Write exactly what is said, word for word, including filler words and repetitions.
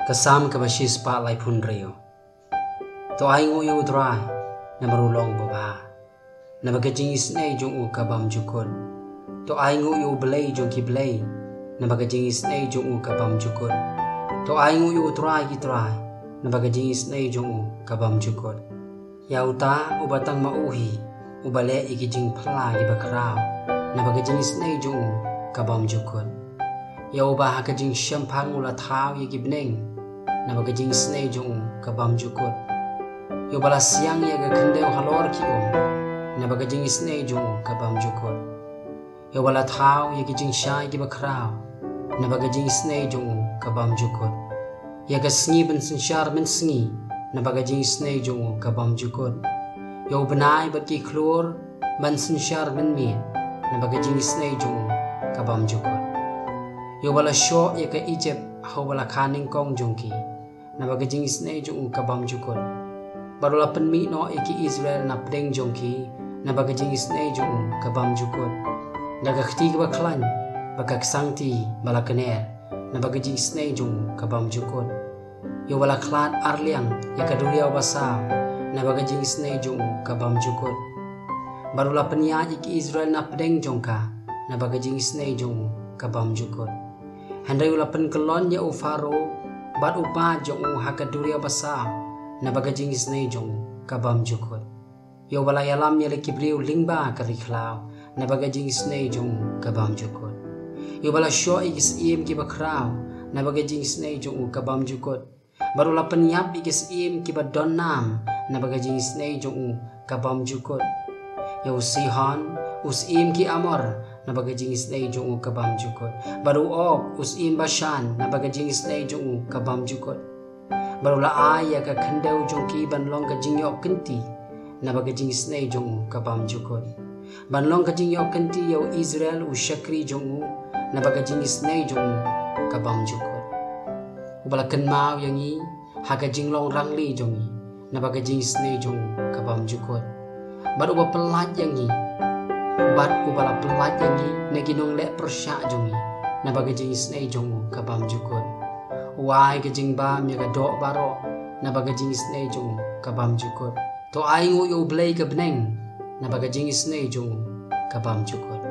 Ka Salm kaba shispah laiphew hynriew. To ai nguh ïa U Trai, namar u long babha. Naba ka jingisynei jong u ka bymjukut. To ai nguh ïa U Blei jong ki blei, naba ka jingisynei jong u ka bymjukut. To ai nguh ïa U Trai ki trai, naba ka jingisynei jong u ka bymjukut. Ïa uta uba tang ma u hi, uba leh ïa ki jingphylla kiba khraw, naba ka jingisynei jong u ka bymjukut. Ïa uba ha ka jingshemphang u la thaw ïa ki bneng, naba ka jingisynei jong u ka bymjukut. Ïa uba la siang ïa ka khyndew halor ki um, naba ka jingisynei jong u ka bymjukut. Ïa uba la thaw ïa ki jingshai kiba khraw, naba ka jingisynei jong u ka bymjukut. Ïa ka sngi ban synshar mynsngi, naba ka jingisynei jong u ka bymjukut. Ïa u bnai bad ki khlur ban synshar mynmiet, naba ka jingisynei jong u ka bymjukut. Ïa uba la shoh ïa ka Ijipt ha uba la kha nyngkong jong ki, naba ka jingisynei jong u ka bymjukut. Bad u la pynmih noh ïa ki Israel na pdeng jong ki, naba ka jingisynei jong u ka bymjukut. Da ka kti kaba khlaiñ bad ka ksangti ba la kner, naba ka jingisynei jong u ka bymjukut. Ïa uba la khlad arliang ïa ka duriaw basaw, naba ka jingisynei jong u ka bymjukut. Bad u la pynïaid ïa ki Israel na pdeng jong ka, naba ka jingisynei jong u ka bymjukut. Hynrei u la pynkyllon ïa u Pharaoh bad u paid jong u ha ka duriaw basaw, naba ka jingisynei jong u ka bymjukut. Ïa uba la ïalam ïa la ki briew lyngba ka ri khlaw, naba ka jingisynei jong u ka bymjukut. Ïa uba la shoh ïa ki syiem kiba khraw, naba ka jingisynei jong u ka bymjukut. Bad u la pynïap ïa ki syiem kiba don nam, naba ka jingisynei jong u ka bymjukut. Ïa u Sihon, u syiem ki Amor, naba ka jingisynei jong u ka bymjukut. Bad u Og, u syiem Bashan, naba ka jingisynei jong u ka bymjukut. Bad u la ai ïa ka khyndew jong ki ban long ka jingïoh kynti, naba ka jingisynei jong u ka bymjukut. Ban long ka jingïoh kynti ïa u Israel u shakri jong u, naba ka jingisynei jong u ka bymjukut. Uba la kynmaw ïa ngi ha ka jinglong rangli jong ngi, naba ka jingisynei jong u ka bymjukut. Bad uba pyllait ïa ngi, bad uba la pyllait ïa ngi na ki nongleh pyrshah jong ngi, naba ka jingisynei jong u ka bymjukut. U ai ka jingbam ïa ka doh baroh, naba ka jingisynei jong u ka bymjukut. To ai nguh ïa U Blei ka bneng, naba ka jingisynei jong u ka bymjukut.